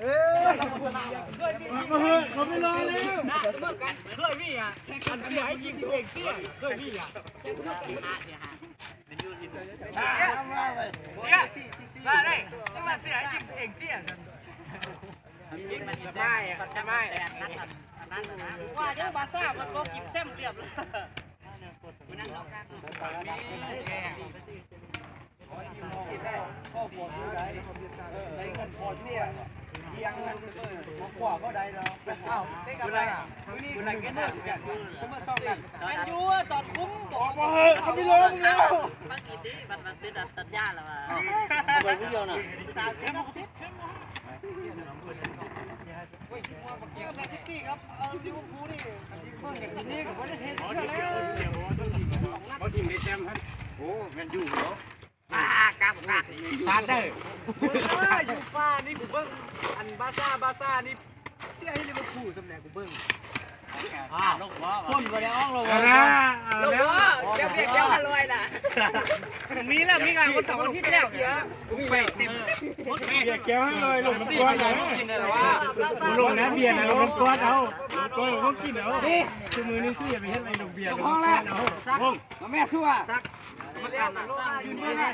ເອີ ມາເຖາະ ເຂົາໄປລໍແລ້ວ ເຄີຍມີອ່ະ ອັນເສຍໃຫ້ທີມຕົວເອງເສຍ ເຄີຍມີອ່ະ ເນຍ ມາໄດ້ ມາເສຍໃຫ້ທີມຕົວເອງເສຍ ສະບາຍ ສະບາຍ ວ່າເດີ ບາຊາເພິ່ນບໍ່ກິນແຊມລຽບເລີຍ. ແມນຢູຕອນຄຸ້ມ ບໍ່ເອີ ເຂົາໄປລົງແລ້ວ ມັນຊິໄດ້ບັດ ມັນເຊັນສັນຍາແລ້ວວ່າ ເອົາໄປຜູ້ດຽວນະ ສາມສິບ ແມນຊິຕີກັບ ເອີ ລິເວອຣ໌ພູລນີ້ ເບິ່ງຢ່າງນີ້ກໍບໍ່ໄດ້ເຮັດເທື່ອແລ້ວ ບໍ່ທີມໄດ້ແຊມຫັ້ນ ໂອ້ ແມນຢູເນາະ ອ່າ ກັບ ກັບ ຊາດເດີ ເອີ ຢູຟານີ້ ກູເບິ່ງ ອັນ ບາຊາ ບາຊານີ້ ເສຍໃຫ້ລິເວອຣ໌ພູລສ່ຳໃດ ກູເບິ່ງ ອ້າວ ຄົນບໍ່ໄດ້ອອກແລ້ວ ເອົາລະ ເອົາລະ ເຈົ້າວຽກເຈົ້າອະລອຍນະ ມີແລ້ວ ມີງານວັນເສົາວັນອາທິດແລ້ວ ໄປເຕັມ ວຽກແກ້ວໃຫ້ລອຍ ລົງນ້ຳກວດເອົາ ລົງແລ້ວເບຍນະ ລົງນ້ຳກວດເອົາ ລົງນ້ຳກວດເອົາ ກິນເອົາ ນີ້ ຊຸມື້ນີ້ຊິຢ່າໄປເຮັດໄວ້ລົງເບຍນະ ລົງແລ້ວ ມາແມ່ຊົ່ວ ກຳມະການນະ ຢືນເບິ່ງໃຫ້